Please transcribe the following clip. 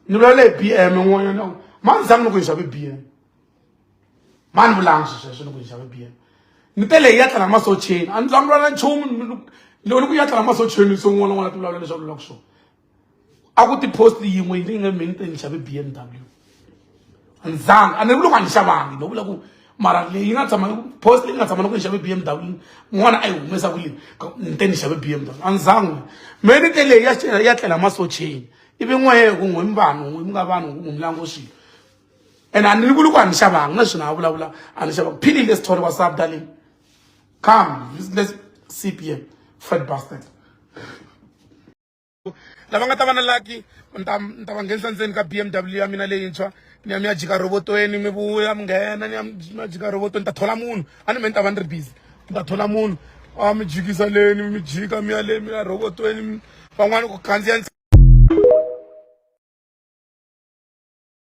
Ni vulavula hi BM n'wanyana mani zangi ni ku yi xave BM. Mani vulanga swi sweswo ni ku yi xave BM. Ni tele yi ya tlhela masocheni a ni zangi vulavula nchumu loko ni ku ya tlhela masocheni se un'wana na un'wana a ti vulavula leswi a vulaka swona. A ku ti-post yin'we leyi nga me ni te ni xave BMW. A ni zanga a ni vuli ku a ni xavangi no vula ku mara leyi nga tshama post leyi nga tshama ni ku ni xave BMW n'wana a yi humesa ku yini ni te ni xave BMW a ni zangi me ni te leyi ya ya tlela masocheni ivi n'we ku n'we mi vanhu n'we mi nga vanhu ku n'we mi lango swilo and a ni vuli ku a ni xavanga na swona a vulavula a ni xavanga philile sithole what's up darling come let's sip here fat bastard lava nga ta va na lucky ni ta ni ta va nghenisa ndzeni ka BMW ya mina leyintshwa ni ya mi ya jika robotweni mi vuya mi nghena ni ya mi ya jika robotweni ni ta thola munhu a ni me ni ta va ni ri busy ni ta thola munhu a mi jikisa leni mi jika mi ya le mi ya robotweni van'wani ku khandziya.